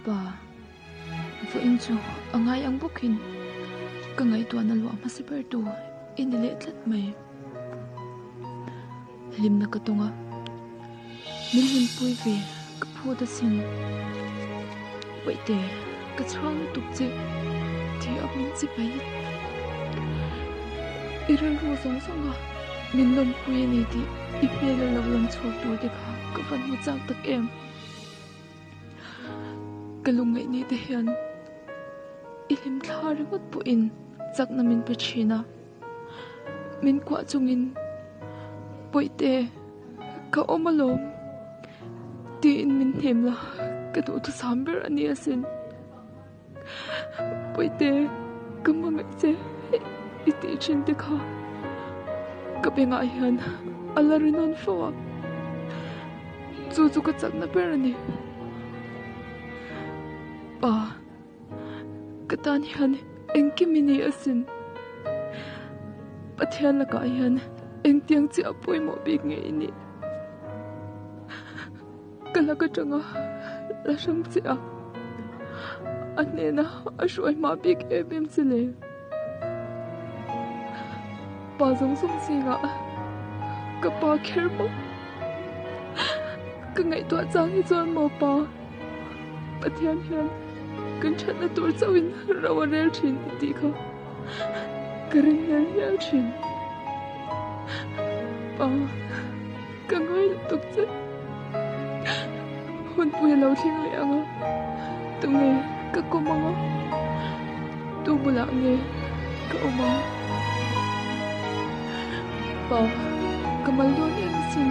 Pa, vawiin chu a ngai ang bawkin ka ngaihtuahna luah hmasa ber tu i ni leh tlat mai. Hlimna ka tawng a, min hlimpui ve ka phut asin. Bawihte, ka chhuang lutuk che ti a min chi mai. I rilru zawng zawng a min lawmpui a ni tih i hmel a lo lang chhuak tur te kha ka van hmu chak tak em. Ka lungngaih ni te hian i hlim thla ringawt pawhin chakna min pe thin a, min kuah chungin Bawihte ka awm alawm tiin min hnem la ka duhthusam ber a ni asin. Bawihte ka hmangaih che i tih thin te kha ka bengah hian a la ri nawn fo a, chu chu ka chakna ber a ni. Pa, ka tan hian engkim i ni asin. Pathian lakah hian engtiang chiah pawimawh bik nge i nih? Ka lak atanga la hrang che a, a hnena a hruai hma bik em em che le. Pa zawng zawng zingah ka pa kher maw? Ka ngaihtuah chang hi chuan maw pa, Pathian hian kan thatna tur chauhin ro a rel thin i tih kha ka ring hmel hial thin. Pa, ka ngai lutuk che. Hunpui a lo thleng leh ang a, tunge ka kawm ang a, tu bulah nge ka awm ang? Pa, ka mal dawn em asin,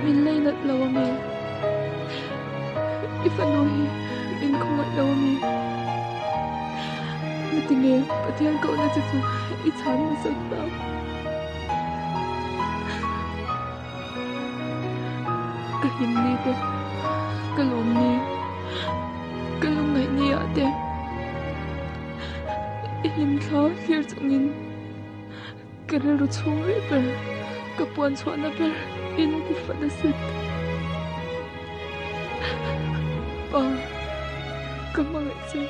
min lei nat lo a mi? I fanu hi min khawngaih lo a mi? Ngatinge Pathian kohna che chu i chhan hmasak tak? Ka hlim ni te, ka lawm ni, ka lungngaih ni ah te i hlim thla thlir chungin ka rilru chhung rih ber, ka puan chhuahna ber i la ti fat asin. Pa, ka hmangaih che.